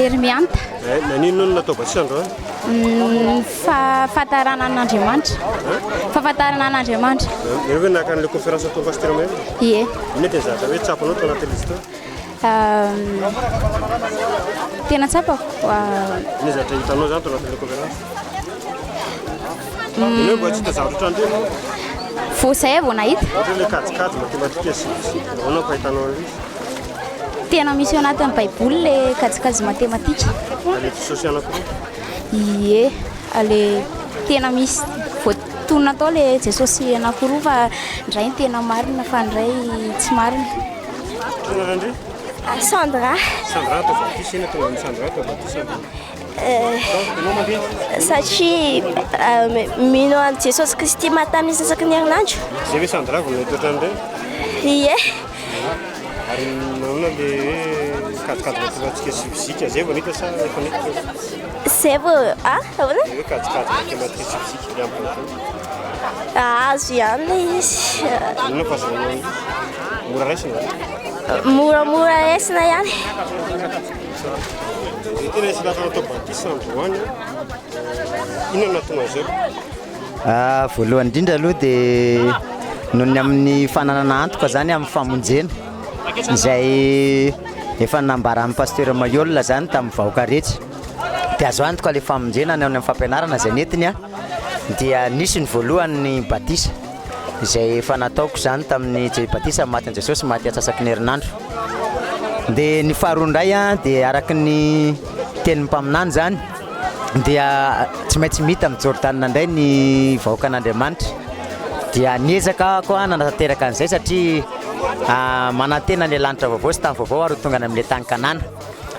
Hermiante. Eh, naninona no natao batisa androany? Mm, fahafantarana an'Andriamanitra. Fahafantarana an'Andriamanitra. Ianao ve naka an'ilay conférence ataon'i Pasteur Mahery? Ie. Inona tena zavatra hoe tsapanao tao anatin'ilay izy tao? Tena tsapako. Inona zavatra hitanao zany tao anatin'ilay conférence? Ianao mba tsy hita zavatra ohatran'ireny ianao? Vao izay aho vao nahita. Ohatra hoe ilay kajikajy matematika sy physique, ahoana no fahitanao an'ilay izy? Tena misy ao anatin'ny baiboly le kajikajy matematika. Le Jesosy anankiroa. Ie, le tena misy voatonona tao le Jesosy anankiroa fa ndray ny tena marina fa ndray tsy marina. Anaran'ndry? Sandra. Sandra atao batisa, inona tonga amin'i Sandra atao batisa? Satria mino an'i Jesosy Kristy maty tamin'ny isaky ny herinandro. Zay ve Sandra vao nahita ohatran'ireny? Ie. Ary nahoana le hoe kajikajy matematika sy fizika zay vao nahita sa efa nahita teo? Zay vao ah ahoana? Le hoe kajikajy matematika sy fizika le amin'ny baiboly. Azo ihany le izy. Inona fahazoanao an'izy? Mora raisina ve? Moramora raisina ihany. Zay tena isy lasa natao batisa androany an. Inona no nahatonga an'izay? Voalohany indrindra aloha dia noho ny amin'ny fananana antoka izany amin'ny famonjena izay efa nambaran'ny Pasteur Mailhol izany tamin'ny vahoaka rehetra. Dia azo antoka ilay famonjena ny amin'ny fampianarana izay nentiny dia nisy ny voalohany ny batisa izay efa nataoko izany tamin'ny batisa matin'i Jesosy maty atsasaky ny herinandro. Dia ny faharoa indray dia araka ny tenin'ny mpaminany izany dia tsy maintsy mita amin'i Jordana indray ny vahoakan'Andriamanitra. Dia niezaka aho koa nanatanteraka an'izay satria manantena ny lanitra vaovao sy tany vaovao ary ho tonga any amin'ilay tany Kanana.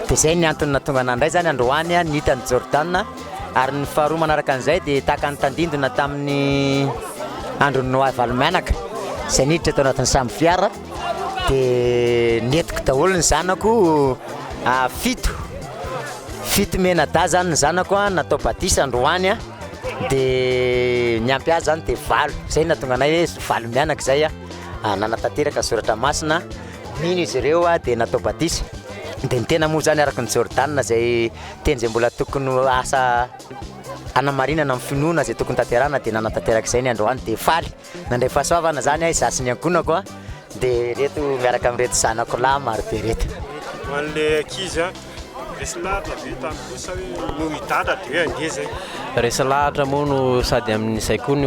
Dia izay ny antony nahatonga anah indray izany androany nita an'i Jordana. Ary ny faharoa manaraka an'izay dia tahaka ny tandindona tamin'ny andron'i Noa valo-mianaka izay niditra tao anatin'ny sambo fiara dia nentiko daholo ny zanako fito. Fito mianadahy zany ny zanako an, natao batisa androany an, de niampy ahy zany de valo, zay no nahatonga anay hoe valo mianaka zay an, nanatanteraka ny soratra masina, mino izy ireo an de natao batisa, de ny tena moa zany araka ny Jordana zay teny zay mbola tokony ho asa hanamarinana ny finoana zay tokony tanterahana de nanatanteraka izay ny androany de faly. Nandray fahasoavana zany aho izaho sy ny ankohonako a, dia ireto miaraka amin'ireto zanako lahy maro be ireto. Ho an'ilay ankizy a, resy lahatra ve tamin'io sa hoe noho i dada dia hoe handeha zay? Resy lahatra moa no sady amin'izay koa ny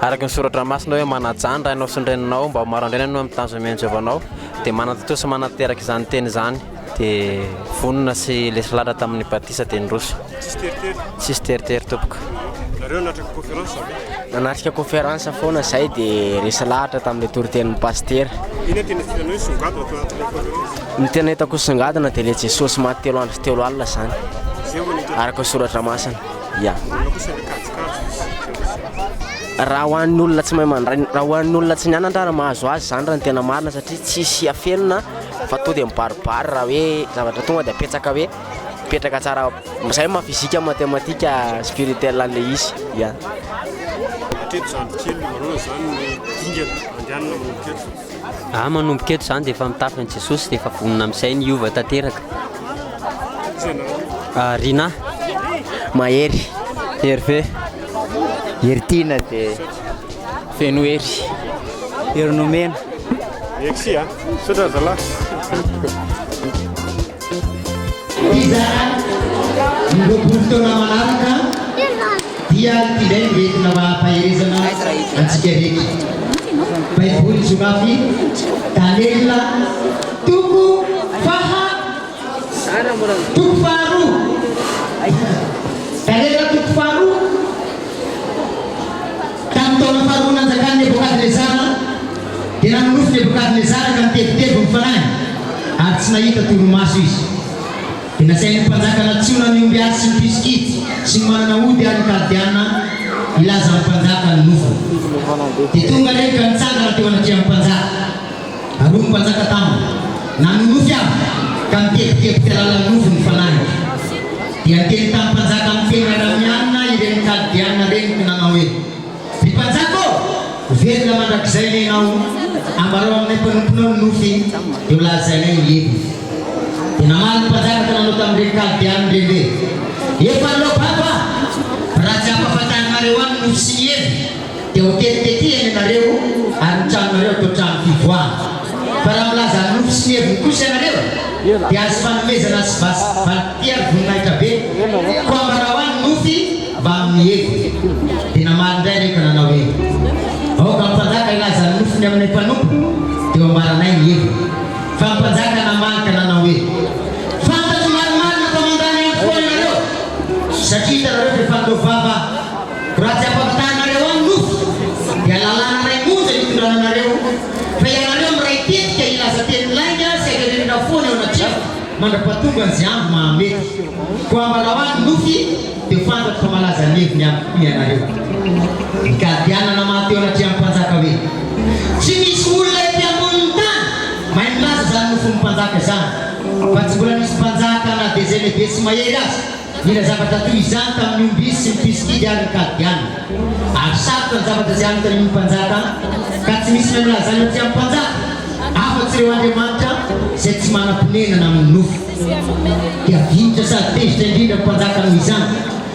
araka ny soratra masina hoe manajà ny rainao sy ny reninao mba ho maro andriana ianao amin'ny tanjona omen'i Jehovah anao dia manatontosa sy manatanteraka izany teny izany dia vonona sy resy lahatra tamin'ny batisa dia niroso. Tsisy teritery? Tsisy teritery tompoko. Nareo nanatrika conférence ve? Nanatrika conférence foana zay dia resy lahatra tamin'ilay toritenin'ny pasitera. Inona tena tianao hoe songadina tao anatin'ilay conférence? Ny tena hitako songadina dia ilay Jesosy maty telo andro sy telo alina zany. Zay vao nahita. Araka ny soratra masina. Ya. Inona kosa ilay kajikajy physique? Raha ho an'ny olona tsy mahay mandray, raha ho an'ny olona tsy nianatra ary mahazo azy zany raha ny tena marina satria tsisy afenina fa to dia mibaribary raha hoe zavatra tonga dia apetsaka hoe mipetraka tsara zay maha physique mathématique spirituel an'le izy ya. Hatreto zandry kely manaona zany ny dingana andehanana manomboka eto? Ah manomboka eto zany dia efa mitafy an'i Jesosy dia efa vonona amin'izay ny hiova tanteraka. Iza ianareo? Ah Rinah. Mahery. Hervé. Heritiana dia. Feno hery. Hery nomena. Merci a. Misaotra zalahy. Fizarana ny 20 taona manaraka dia ity indray no entina mba hampaherezana antsika rehetra. Baiboly Zoma Daniela toko faha toko faharoa. Daniela toko faharoa. Tamin'ny taona faharoa nanjakan'i Nebokadnezara, dia nanonofy Nebokadnezara ka nitebiteby ny fanahiny, ary tsy nahita torimaso izy. Dia nasain'ny mpanjaka nantsoina ny ombiasy sy ny mpisikidy sy ny manana ody ary ny Kaldeana hilaza amin'ny mpanjaka ny nofiny. Dia tonga ireny ka nitsangana teo anatrehan'ny mpanjaka. Ary hoy ny mpanjaka taminy, Nanonofy aho, ka nitebiteby tsy alalan'ny nofy ny fanahiko. Dia niteny tamin'ny mpanjaka amin'ny teny aramianina ireny Kaldeana ireny ka nanao hoe, Ry mpanjaka ô, ho velona mandrakizay anie ianao, ambarao aminay mpanomponao ny nofy, dia holazainay ny heviny. Dia namaly ny mpanjaka ka nanao tamin'ireny Kaldeana ireny hoe, Efa niloa-bava aho, fa raha tsy ampahafantarinareo ahy ny nofy sy ny heviny, dia ho tetitetihana ianareo ary ny tranonareo hatao trano fivoahana. Fa raha milaza ny nofy sy ny heviny kosa ianareo, dia azo fanomezana sy valim-pitia ary voninahitra be. Koa ambarao ahy ny nofy mbamin'ny heviny. Dia namaly indray ireo ka nanao hoe, Aoka ny mpanjaka hilaza ny nofiny aminay mpanompony, dia ho ambaranay ny heviny. Fa ny mpanjaka namaly ka nanao hoe, Fantatro marimarina fa mandany andro foana ianareo, satria hitanareo fa efa nilao vava aho. Koa raha tsy ampahafantarinareo ahy ny nofy, dia lalàna iray monja no itondrana anareo, fa ianareo miray tetika hilaza teny lainga sy hagerenina foana eo anatrehako mandra-pahatongan'izay andro mahamety. Koa ambarao ahy ny nofy, dia ho fantatro fa malaza ny heviny amiko koa ianareo. Ny Kaldeana namaly teo anatrehan'ny mpanjaka hoe, Tsy misy olona ety ambonin'ny tany mahay milaza izany nofin'ny mpanjaka izany, fa tsy mbola nisy mpanjaka na dia izay lehibe sy mahery aza nila zavatra toy izany tamin'ny ombiasy sy ny mpisikidy ary ny Kaldeana. Ary sarotra ny zavatra izay anontanian'ny mpanjaka, ka tsy misy mahay milaza izany aty amin'ny mpanjaka, afa-tsy ireo andriamanitra izay tsy manam-ponenana amin'ny nofo. Dia vinitra sady tezitra indrindra ny mpanjaka noho izany,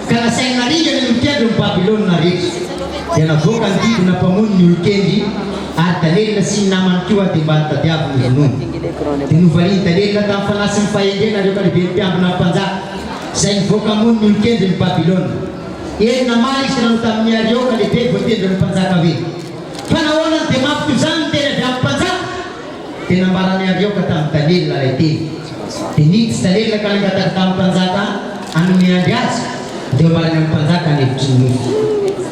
ka nasainy naringana ny olon-kendrin'i Babylona rehetra. Dia navoaka ny didy nampamono ny olon-kendry, ary Daniela sy ny namany koa dia mba notadiaviny hovonoina. Dia novalian'i Daniela tamin'ny fanahy sy ny fahendrena ireo kaleben'ny mpiambina ny mpanjaka, izay nivoaka hamono ny olon-kendrin'i Babylona. Eny, namaly izy ka nanao tamin'i Arioka lehibe voatendrin'ny mpanjaka hoe, Fa nahoana no dia mafy toy izany ny teny avy amin'ny mpanjaka? Dia nambaran'i Arioka tamin'i Daniela ilay teny. Dia niditra Daniela ka nangataka tamin'ny mpanjaka hanome andry azy, dia hambarany amin'ny mpanjaka ny hevitry ny nofy.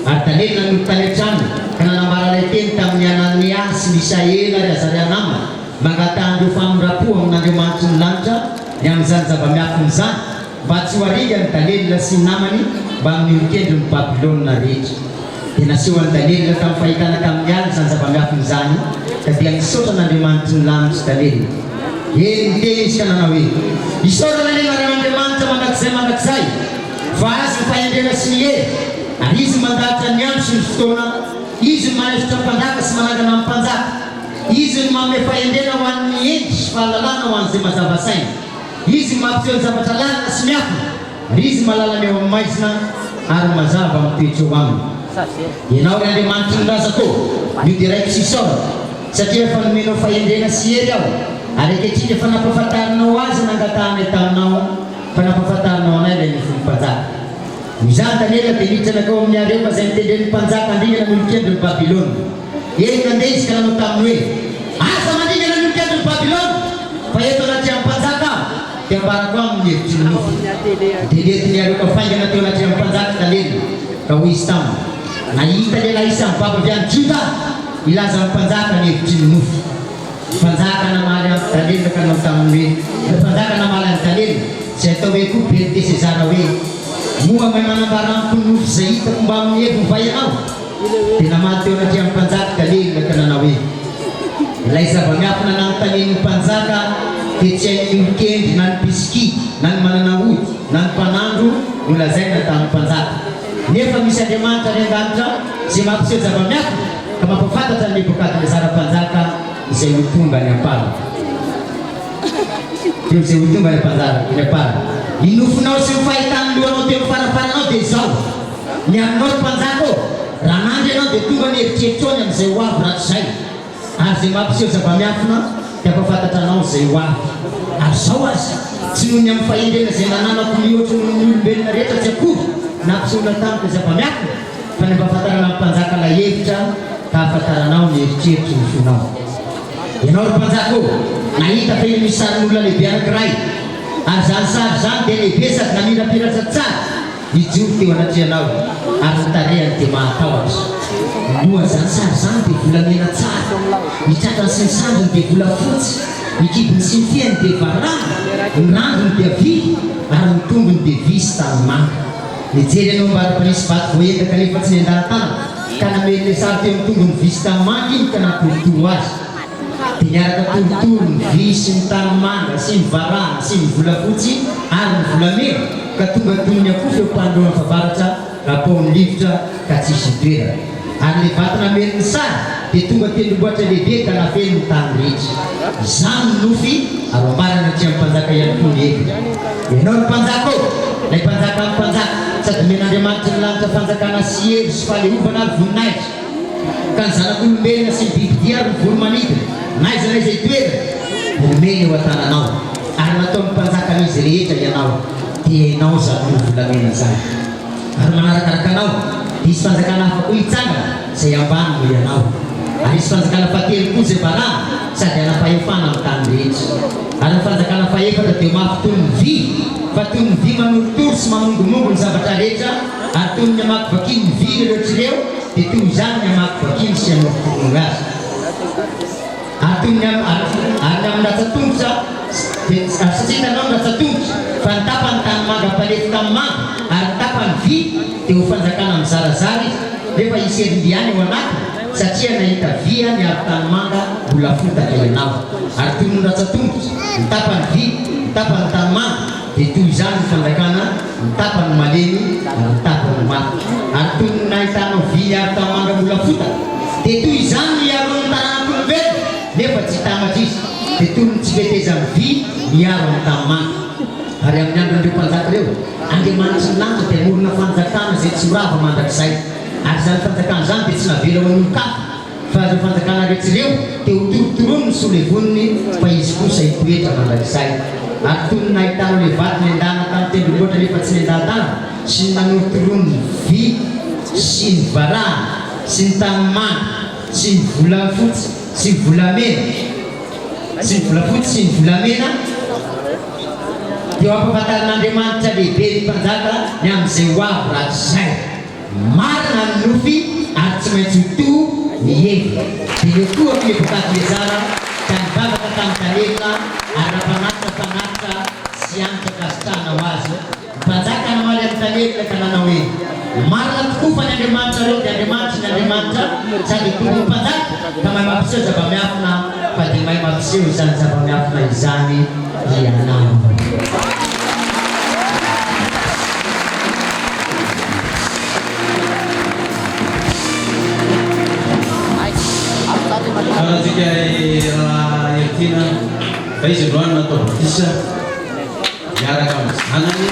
Ary Daniela nody tany an-tranony ka nanambara ilay teny tamin'i Hanania sy Misaela ary Azaria namany, mba hangatahan'ireo famindram-po amin'Andriamanitry ny lanitra ny amin'izany zava-miafina izany, mba tsy ho aringan'i Daniela sy ny namany mbamin'ny olon-kendrin'i Babylona rehetra. Dia naseho an'i Daniela tamin'ny fahitana tamin'ny alina izany zava-miafina izany, ka dia nisaotra an'Andriamanitry ny lanitra i Daniela. Eny, niteny izy ka nanao hoe, Isaorana anie nareo Andriamanitra mandrakizay mandrakizay, fa Azy ny fahendrena sy ny hery, ary Izy no mandahatra ny andro sy ny fotoana, Izy no manaisotra mpanjaka sy manangana ny mpanjaka, Izy no manome fahendrena ho an'ny hendry sy fahalalana ho an'izay mazava saina. Izy no mampiseho ny zavatra lalina sy miafina, ary Izy mahalala ny ao amin'ny maizina, ary ny mazava mitoetra eo aminy. Ianao, ry Andriamanitry ny razako ô, no deraiko sy isaorako, satria efa nomenao fahendrena sy hery aho, ary ankehitriny efa nampahafantarinao ahy izay nangatahanay taminao, fa nampahafantarinao anay ilay nofin'ny mpanjaka. Noho izany Daniela dia niditra nankao amin'i Arioka izay notendren'ny mpanjaka handringana ny olon-kendrin'i Babylona. Eny, nandeha izy ka nanao taminy hoe, Aza mandringana ny olon-kendrin'i Babylona, fa eto anatrehan'ny mpanjaka aho, dia ambarako aminy ny hevitry ny nofy. Dia nentin'i Arioka faingana teo anatrehan'ny mpanjaka i Daniela, ka hoy izy taminy, Nahita lehilahy isan'ny babo avy any Joda aho, hilaza amin'ny mpanjaka ny hevitry ny nofy. Ny mpanjaka namaly an'i Daniela ka nanao taminy hoe, Ny mpanjaka namaly an'i Daniela, izay atao hoe koa Beltesezara hoe, Moa mahay manambara amiko ny nofy izay hitako mbamin'ny heviny va ianao? Dia namaly teo anatrehan'ny mpanjaka Daniela ka nanao hoe, Ilay zava-miafina nanontanian'ny mpanjaka dia tsy hain'ny olon-kendry na ny mpisikidy na ny manana ody na ny mpanandro nolazaina tamin'ny mpanjaka. Nefa misy Andriamanitra any an-danitra izay mampiseho zava-miafina ka mampahafantatra an'i Nebokadnezara mpanjaka izay ho tonga any am-parany. Teo izay ho tonga any am-panjara, any am-parany. Ny nofinao sy ny fahitan'ny lohanao teo amin'ny farafaranao dia izao, Ny aminao, ry mpanjaka ô, raha nandry ianao dia tonga ny eritreritrao ny amin'izay ho avy rahatrizay. Ary izay mampiseho zava-miafina dia hampahafantatra anao izay ho avy. Ary izao aza, tsy noho ny amin'ny fahendrena izay nananako mihoatra noho ny olombelona rehetra tsy akory nampisehoana tamiko ny zava-miafina, fa ny hampahafantarana ny mpanjaka ilay hevitra ka hahafantaranao ny eritreritry ny fonao. Ianao, ry mpanjaka ô, nahita fa iny misy sarin'olona lehibe anankiray, ary izany sary izany dia lehibe sady namirapiratra tsara. Nijoro teo anatrehanao, ary ny tarehany dia mahatahotra. Ny lohan'izany sary izany dia volamena tsara, ny tratrany sy ny sandriny dia volafotsy, ny kibony sy ny fehiny dia varahina, ny rambony dia vy, ary ny tongony dia vy sy tanimanga. Nijery anao ambara-panisy vato voaendaka nefa tsy nendahan-tanana, ka namely ilay sary teo amin'ny tongony vy sy tanimanga iny ka natorotoro azy. Dia niaraka torotoro ny vy sy ny tanimanga sy ny varahana sy ny volafotsy ary ny volamena, ka tonga toy ny akofa eo am-panoloan'ny favaratra rapaohin'ny rivotra ka tsisy itoerana. Ary ilay vato namely ny sary dia tonga tendrombohitra lehibe ka nafeno ny tany rehetra. Izany no nofy, ary ho ambarany aty amin'ny mpanjaka ihany koa ny heviny. Ianao ry mpanjaka ô, ilay mpanjakan'ny mpanjaka, sady omen'Andriamanitry ny lanitra fanjakana sy hery sy fahaleovana ary voninahitra, ka ny zanak'olombelona sy ny bibidia ary ny voro-manidina, na aiza na aiza itoerany, dia nomeny eo an-tananao, ary nataony mpanjakan'izy rehetra ianao, dia ianao izany toro volamena izany. Ary manarakaraka anao, dia hisy fanjakana hafa koa hitsangana, izay ambany noho ianao. Ary hisy fanjakana fahatelo koa izay varahana, sady hanam-pahefana amin'ny tany rehetra. Ary ny fanjakana fahefatra dia ho mafy toy ny vy, fa toy ny vy manorotoro sy mamongomongo ny zavatra rehetra, ary toy ny hamakivakiany ny vy ireo rehetra ireo, dia toy izany ny hamakivakiany sy hanorotoroany azy. Ary toy ny amin'ny, ary, ary ny amin'ny ratsan-tongotra, dia, ary satria hitanao ny ratsan-tongotra, fa ny tapany tanimanga mpanefy tanimanga, ary ny tapany vy, dia ho fanjakana mizarazara izy, nefa hisy herim-by ihany ao anatiny, satria nahita vy niaro tanimanga mbola fotaka ianao. Ary toy ny ratsan-tongotra, ny tapany vy, ny tapany tanimanga, dia toy izany ny fanjakana, ny tapany malemy, ary ny tapany mafy. Ary toy ny nahitanao vy niaro tanimanga mbola fotaka, dia toy izany no hiaroan'ny taranak'olombelona, nefa tsy hitamatra izy, dia toy ny tsy fetezan'ny vy miaro amin'ny tanimanga. Ary amin'ny andron'ireo mpanjaka ireo, Andriamanitry ny lanitra dia hanorina fanjakana izay tsy ho rava mandrakizay, ary izany fanjakana izany dia tsy navela ho an'olon-kafa, Fa ireo fanjakana rehetra ireo dia ho torotoroiny sy ho levoniny, fa izy kosa hitoetra mandrakizay. Ary toy ny nahitanao ilay vato nendahana tamin'ny tendrombohitra nefa tsy nendahan-tanana, sy ny nanorotoroany ny vy sy ny varahana sy ny tanimanga sy ny volafotsy sy ny volamena sy ny volafotsy sy ny volamena, dia ho ampahafantarin'Andriamanitra lehibe ny mpanjaka ny amin'izay ho avy rahatrizay. Marina ny nofy ary tsy maintsy ho to ny heviny. Dia niokohako Nebokadnezara ka nivavaka tamin'i Daniela ary nampanatitra fanatitra sy hanitra ankasitrahana ho azy. Ny mpanjaka namaly an'i Daniela ka nanao hoe, Marina tokoa fa ny Andriamanitrareo dia Andriamanitry ny andriamanitra sady Tompon'ny mpanjaka ka mahay mampiseho zava-miafina fa dia mahay mampiseho izany zava-miafina izany ianao. Tsarantsika i Rahalahy Heritiana fa izy androany natao batisa miaraka amin'ny zanany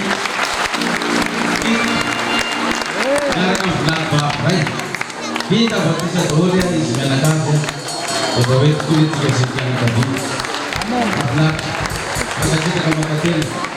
miaraka amin'ny vinanto vavy iray. Vita batisa daholo izy mianakavy. Dia hoe tokoa ve tsika izay mpianakaviana. Mahafinaritra. Mankasitraka mankatelina.